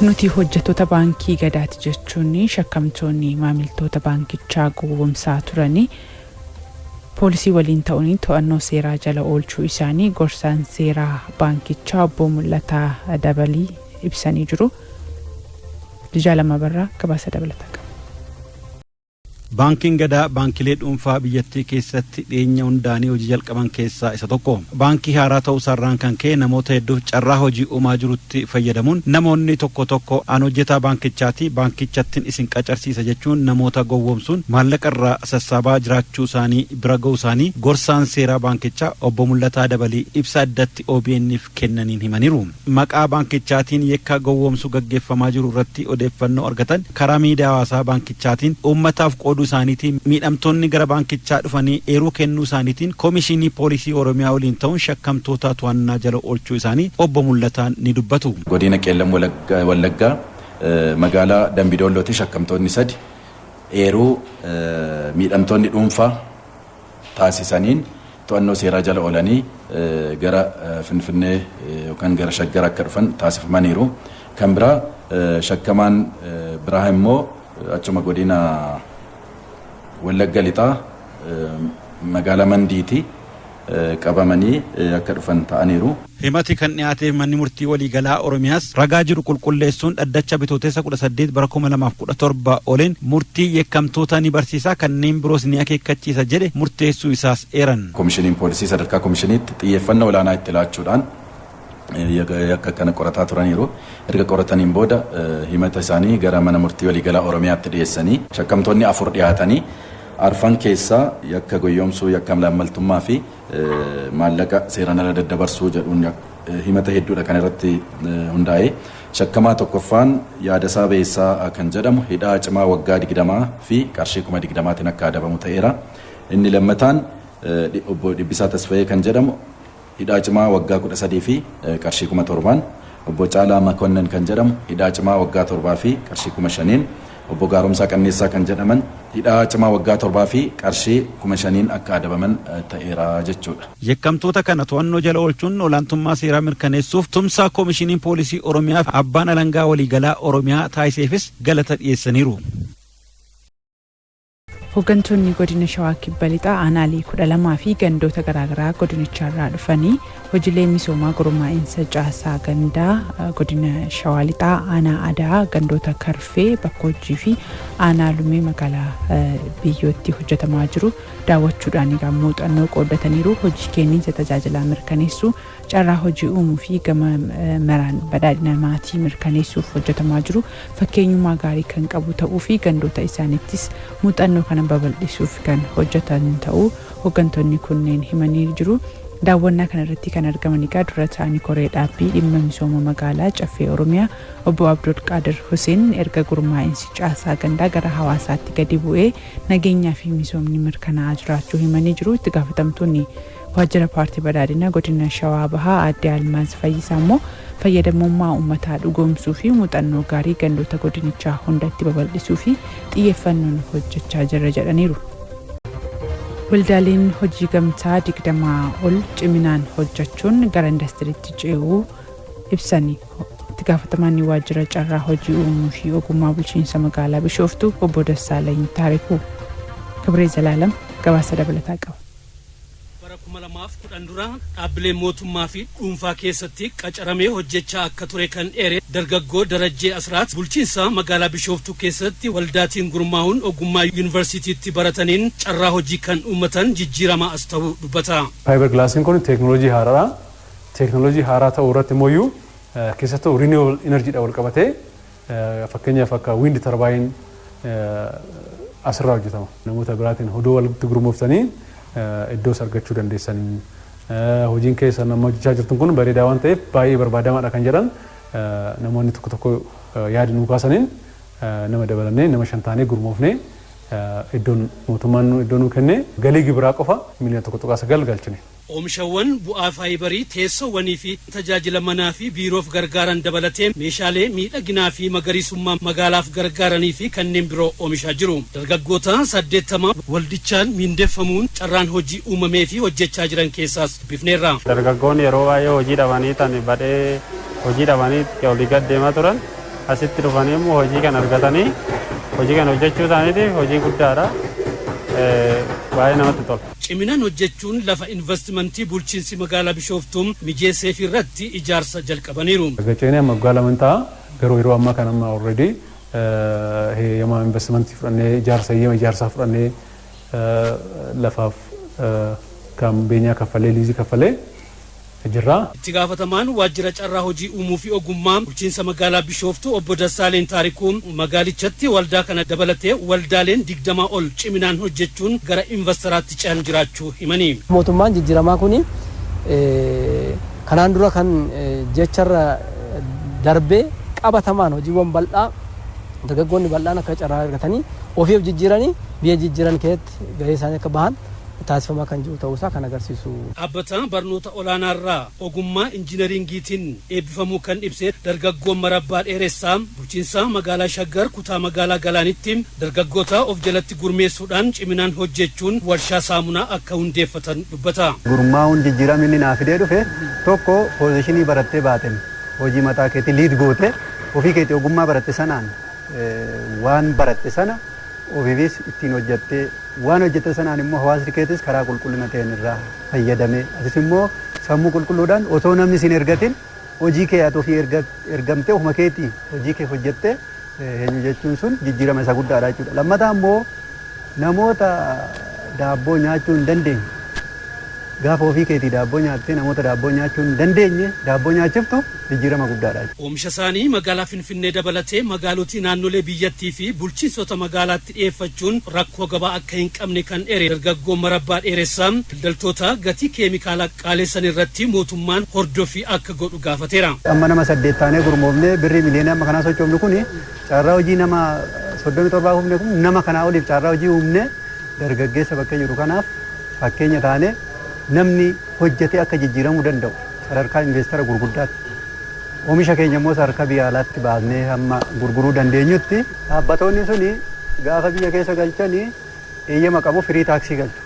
Nuti hojjettoota Baankii Gadaati jechuun shakkamtoonni maamiltoota baankichaa gowwoomsaa turanii poolisii waliin ta'uun to'annoo seeraa jala oolchuu isaanii gorsaan seeraa baankichaa Obbo Mul'ataa Dabalii ibsanii jiru. Jaalama Barraa gabaasa dabalataa qaba. Baankiin Gadaa baankilee dhuunfaa biyyattii keessatti dhiyeenya hundaanii hojii jalqaban keessaa isa tokko. Baankii haaraa ta'uu isaarraan kan ka'e namoota hedduuf carraa hojii uumaa jirutti fayyadamuun namoonni tokko tokko an hojjetaa baankichaati, baankichattin isin qacarsiisa jechuun namoota gowwoomsuun maallaqa irraa sassaabaa jiraachuu isaanii bira ga'uu isaanii gorsaan seeraa baankichaa Obbo Mul'ataa Dabalii ibsa addatti OBN'f kennaniin himaniiru. Maqaa baankichaatiin yakka gowwoomsuu gaggeeffamaa jiru irratti odeeffannoo argatan karaa miidiyaa hawaasaa baankichaatiin uummataaf qooduu isaaniitiin miidhamtoonni gara baankichaa dhufanii eeruu kennuu isaaniitiin Komishinii Poolisii Oromiyaa waliin ta'uun shakkamtoota to'annaa jala oolchuu isaanii Obbo Mul'ataan ni dubbatu. Godina Qeellam Wallaggaa magaalaa Dambi Doollootti shakkamtoonni sadi eeruu miidhamtoonni dhuunfaa taasisaniin to'annoo seeraa jala oolanii gara Finfinnee yookaan gara Shaggar akka dhufan taasifamaniiru. Kan biraa shakkamaan biraa immoo achuma godina Wallagga Lixaa magaalaa Mandiiti qabamanii akka dhufan ta'aniiru. Himati kan dhiyaateef Manni Murtii Waliigalaa Oromiyaas ragaa jiru qulqulleessuun dhaddacha Bitootessa 18 bara 2017 ooleen murtii yakkamtoota ni barsiisa, kanneen biroos ni akeekkachiisa jedhe murteessuu isaas eeran. Komishiniin Poolisii sadarkaa komishiniitti xiyyeeffannoo olaanaa itti laachuudhaan yakka kana qorataa turaniiru. Erga qorataniin booda himata isaanii gara Mana Murtii Waliigalaa Oromiyaatti dhiyeessanii shakkamtoonni 4 dhiyaatanii arfan keessaa yakka goyyoomsuu, yakka malaammaltummaa fi maallaqa seeraan ala daddabarsuu jedhuun himata hedduudha kan irratti hundaa'e. Shakkamaa tokkoffaan Yaadasaa Beessaa kan jedhamu hidhaa cimaa waggaa 20 fi qarshii 20,000tiin akka adabamu ta'eera. Inni lammataan Obbo Dhibbisaa Tasfayee kan jedhamu hidhaa cimaa waggaa 13 fi qarshii 7,000n, Obbo Caalaa Makonnin kan jedhamu hidhaa cimaa waggaa 7 fi qarshii 5,000n, Obbo Gaaromsaa Qanneessaa kan jedhaman hidhaa cimaa waggaa 7 fi qarshii 5,000n akka adabaman ta'eera jechuudha. Yakkamtoota kana to'annoo jala oolchuun olaantummaa seeraa mirkaneessuuf tumsa Komishiniin Poolisii Oromiyaa fi Abbaan Alangaa Waliigalaa Oromiyaa taasiseefis galata dhiyeessaniiru. Hoggantoonni Godina Shawaa Kibba Lixaa aanaalee 12 fi gandoota garaagaraa godinichaarraa dhufanii hojiilee misoomaa gurmaa'insa caasaa gandaa Godina Shawaa Lixaa aanaa Ada'aa gandoota Karfee, Bakkoojjii fi aanaa Lumee magaalaa Biyyootti hojjetamaa jiru daawwachuudhaan egaa muuxannoo qooddataniiru. Hojii kenniinsa tajaajilaa mirkaneessuu, carraa hojii uumuu fi gama maraan badhaadhina maatii mirkaneessuuf hojjetamaa jiru fakkeenyummaa gaarii kan qabu ta'uu fi gandoota isaaniittis muuxannoo kana babal'isuuf kan hojjetan ta'uu hoggantoonni kunneen himanii jiru. Daawwannaa kana irratti kan argaman egaa dura ta'anii koree dhaabbii dhimma misooma magaalaa Caffee Oromiyaa Obbo Abdulqaadir Huseen erga gurmaa'insi caasaa gandaa gara hawaasaatti gadi bu'ee nageenyaa fi misoomni mirkanaa'aa jiraachuu himanii jiru. Itti gaafatamtoonni Waajjira Paartii Badhaadhinaa Godina Shawaa Bahaa Aadde Almaaz Fayyisaa immoo fayyadamummaa uummataa dhugoomsuu fi muuxannoo gaarii gandoota godinichaa hundatti babal'isuu fi xiyyeeffannoon hojjechaa jirra jedhaniiru. Waldaaleen hojii gamtaa 20 ol ciminaan hojjechuun gara indastiriitti ce'uu ibsani. Itti gaafatamaan waajjira carraa hojii uumuu fi ogummaa bulchiinsa magaalaa Bishooftuu Obbo Dassaalany Taarikuu. Kibree Zalaalam gabaasa dabalataa qaba. Bara 2010 dura dhaabbilee mootummaa fi dhuunfaa keessatti qacaramee hojjechaa akka ture kan eere dargaggoo Darajjee Asraat, bulchiinsa magaalaa Bishooftuu keessatti waldaatiin gurmaa'uun ogummaa yuunivarsiitiitti barataniin carraa hojii kan uummatan jijjiiramaa as ta'uu dubbata. Fiber glassiin kun teeknooloojii haaraadha. Teeknooloojii haaraa ta'uu irratti immoo keessattuu renewable energy dha wal qabatee, fakkeenyaaf akka wind turbine asirraa hojjetama. Namoota biraatiin hodoo walitti gurmooftanii iddoos argachuu dandeessanii. Hojiin keessan amma hojjechaa jirtan kun bareedaa waan ta'eef baay'ee barbaadamaadha kan jedhan namoonni tokko tokko yaada nuu kaasaniin nama dabalannee nama 5 taanee gurmoofnee iddoon mootummaan iddoo nuu kennee galii gibiraa qofa miliyoona 1.9 galchine. Oomishawwan bu'aa faayibarii teessoowwanii fi tajaajila manaa fi biiroof gargaaran dabalatee meeshaalee miidhaginaa fi magariisummaa magaalaaf gargaaranii fi kanneen biroo oomishaa jiru. Dargaggoota 80 waldichaan miindeffamuun carraan hojii uumameefii hojjechaa jiran keessaas dubbifneerra. Dargaggoonni yeroo baay'ee hojii dhabanii tan badhee hojii dhabanii olii gad deemaa turan. Asitti dhufanii immoo hojii kan argatanii hojii kana hojjechuu isaaniitiif hojii guddaadha. Baay'ee namatti tola. Ciminaan hojjechuun lafa investimentii bulchiinsi magaalaa Bishooftuu mijeesseef irratti ijaarsa jalqabaniiru. Gaceenii amma waggaa 2 ta'a, garuu yeroo ammaa kana amma already heeyyama investimentii fudhannee, ijaarsa heeyyama ijaarsaa fudhannee, lafaaf kan beenyaa kaffalee, liizii kaffalee jirra. Itti gaafatamaan waajjira carraa hojii uumuu fi ogummaa bulchiinsa magaalaa Bishooftuu obbo Dassaaleen Taarikuu magaalichatti waldaa kana dabalatee waldaaleen 20 ol ciminaan hojjechuun gara investaraatti ce'an jiraachuu himanii. Mootummaan jijjiiramaa kun kanaan dura kan jecharra darbee qabatamaan hojiiwwan bal'aa dargaggoonni bal'aan akka carraa argatanii ofiif jijjiiranii biyya jijjiiran keessatti gahee isaanii akka bahan taasifamaa kan jiru ta'uusaa kan agarsiisu. Dhaabbata barnoota olaanaarraa ogummaa injiinaringiitiin eebbifamuu kan ibse dargaggoon Marabbaa Dheeressaa bulchiinsa magaalaa Shaggar kutaa magaalaa Galaanitti dargaggoota of jalatti gurmeessuudhaan ciminaan hojjechuun warshaa saamunaa akka hundeeffatan dubbata. Gurmaa'uun jijjiiramni inni naa fidee dhufe tokko, position barattee baateen hojii mataa keetii lead goote, ofii keetii ogummaa baratte sanaan waan baratte sana ofiifis ittiin hojjattee, waan hojjette sanaan immoo hawaasni keetis karaa qulqullina ta'een irraa fayyadamee, atis immoo sammuu qulqulluudhaan otoo namni sin ergatin hojii kee ati ofii ergamtee ofuma keetii hojii kee hojjettee eenyu jechuun sun jijjiirama isa guddaadha jechuudha. Lammataa immoo namoota daabboo nyaachuu hin dandeenye, gaafa ofii keetii daabboo nyaattee namoota daabboo nyaachuu hin dandeenye daabboo nyaachiftu, jijjiirama guddaadha. Oomisha isaanii magaalaa Finfinnee dabalatee magaalotii naannolee biyyattii fi bulchiinsota magaalaatti dhiyeeffachuun rakkoo gabaa akka hin qabne kan dheere dargaggoo Marabbaa Dheeressaa daldaltoota gatii keemikaalaa qaalessan irratti mootummaan hordoffii akka godhu gaafateera. Amma nama saddeet taanee gurmoofnee birrii miliyoona amma kanaa sochoofnu kuni carraa hojii nama 37 uumne kun nama kanaa oliif carraa hojii uumne, dargaggeessa bakka jiru kanaaf fakkeenya taanee namni hojjetee akka jijjiiramuu danda'u sadarkaa investara gurguddaatti, oomisha keenya immoo sadarkaa biyya alaatti baasnee hamma gurguruu dandeenyutti, dhaabbatoonni suni gaafa biyya keessa galchanii eeyyama qabu, free tax galchu.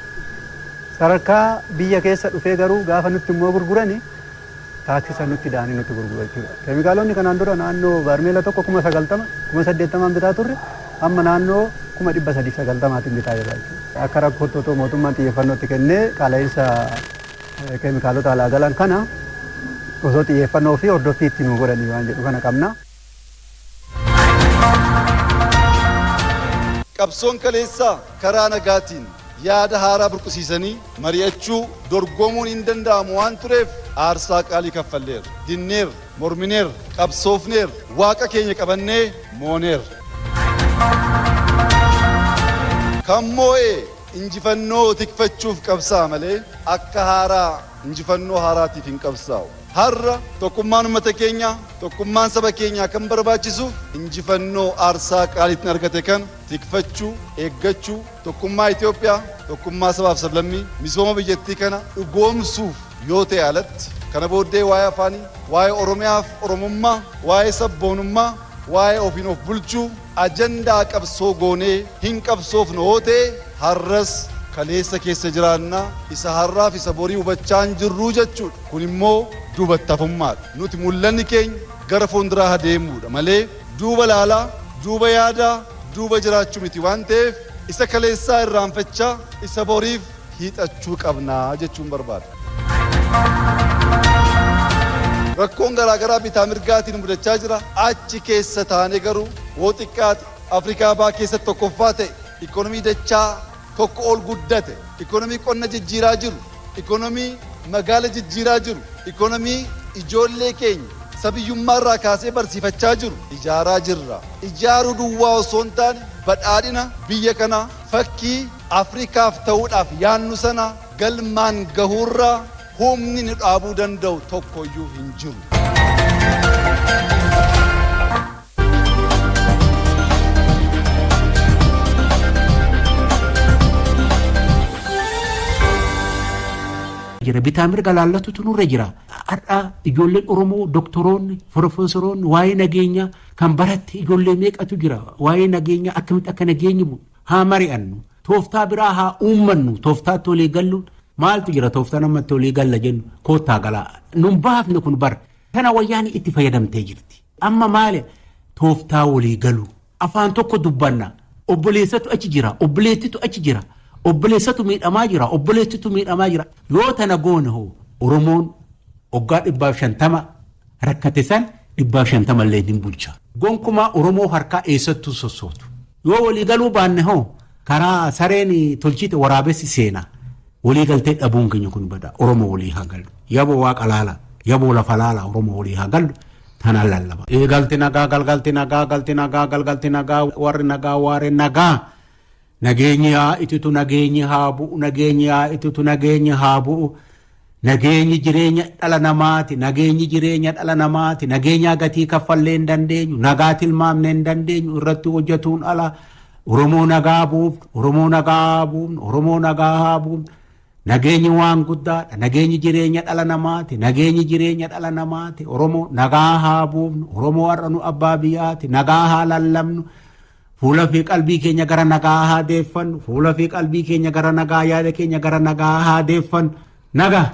Sadarkaa biyya keessa dhufee garuu gaafa nutti immoo gurgurani tax san nutti da'anii nutti gurguru jechuudha. Keemikaalonni kanaan dura naannoo baarmeela tokko 90,000, 80,000n bitaa turre, amma naannoo 390,000n bitaa jirra jechuudha. Akka rakkootti otoo mootummaan xiyyeeffannootti kennee qaala'insa keemikaalota alaa galan kana osoo xiyyeeffannoo fi hordoffii itti nu godhanii waan jedhu kana qabna. Qabsoon kaleessaa karaa nagaatiin yaada haaraa burqisiisanii mari'achuu dorgomuun hin danda'amu waan tureef aarsaa qaalii kaffalleerra. Dinneerra, mormineerra, qabsoofneerra, waaqa keenya qabannee mooneerra. Kan moo'ee injifannoo tikfachuuf qabsaa'a malee akka haaraa injifannoo haaraatiif hin qabsaa'u. Har'a tokkummaan uummata keenyaa, tokkummaan saba keenyaa kan barbaachisuuf injifannoo aarsaa qaaliitiin argate kana tikfachuu, eeggachuu, tokkummaa Itoophiyaa, tokkummaa sabaaf sablammii, misooma biyyattii kana dhugoomsuuf yoo ta'e alatti kana booddee waa'ee afaanii, waa'ee Oromiyaaf Oromummaa, waa'ee sabboonummaa, waa'ee ofiin of bulchuu ajandaa qabsoo goonee hin qabsoofnu yoo ta'e har'as kaleessa keessa jiraannaa, isa har'aaf isa borii hubachaa hin jirruu jechuudha. Kun immoo duubatti hafummaadha. Nuti mul'anni keenya gara fuulduraa adeemuudha malee duuba laalaa, duuba yaadaa, duuba jiraachuu miti waan ta'eef isa kaleessaa irraanfachaa isa boriif hiixachuu qabnaa jechuun barbaada. Rakkoon garaagaraa bitaa mirgaatiin mudachaa jira. Achi keessa taanee garuu woo xiqqaate Afrikaa Bahaa keessatti tokkoffaa ta'e, ikoonomii dachaa tokko ol guddate, ikoonomii qonna jijjiiraa jiru, ikoonomii magaala jijjiiraa jiru, ikoonomii ijoollee keenya sabiyyummaarraa kaasee barsiifachaa jiru ijaaraa jirra. Ijaaruu duwwaa osoo hin taane badhaadhina biyya kanaa fakkii Afrikaaf ta'uudhaaf yaannu sana galmaan gahuurraa humni nu dhaabuu danda'u tokkoyyuu hin jiru. Jira bitaa mirga laallatutu nurra jira. Har'a ijoolleen Oromoo doktoroonni, profeesoroonni waa'ee nageenyaa kan baratte ijoollee meeqatu jira? Waa'ee nageenyaa akkamitti akka nageenyi bu'u haa mari'annu. Tooftaa biraa haa uummannu. Tooftaatti walii galluun maaltu jira? Tooftaa namatti walii galla jennu koottaa galaa. Nun baafne kun bara. Kana wayyaani itti fayyadamtee jirti. Amma maali? Tooftaa walii galu. Afaan tokko dubbanna. Obboleessatu achi jira. Obboleettitu achi jira. Obboleessatu miidhamaa jira. Obboleettitu miidhamaa jira. Yoo tana goone hoo Oromoon waggaa 150 rakkate san 150 illee hin bulcha. Gonkumaa Oromoo harkaa eessattuu sossootu. Yoo walii galuu baanne hoo karaa sareen tolchite waraabessi seena. Walii galtee dhabuun keenya kun bada. Oromoo walii haa galu. Yaboo waaqa laala. Yaboo lafa laala. Oromoo walii haa galu. Tanaan lallaba. Galti nagaa galgalti nagaa galti nagaa galgalti nagaa warri nagaa waaree nagaa. Nageenyi haa ititu, nageenyi haa bu'u, nageenyi haa ititu, nageenyi haa bu'u. Nageenyi jireenya dhala namaati, nageenyi jireenya dhala namaati, nageenyaa gatii kaffallee hin dandeenyu, nagaa tilmaamnee hin dandeenyu, irratti hojjetuun ala. Oromoo nagaa buufnu, Oromoo nagaa buufnu, Oromoo nagaa haa buufnu. Nageenyi waan guddaadha, nageenyi jireenya dhala namaati, nageenyi jireenya dhala namaati, Oromoo nagaa haa buufnu, Oromoo har'a nu abbaa biyyaati, nagaa haa lallabnu. Fuula fi qalbii keenya gara nagaa haa deeffannu, fuula fi qalbii keenya gara nagaa, yaada keenya gara nagaa haa deeffannu. Nagaa.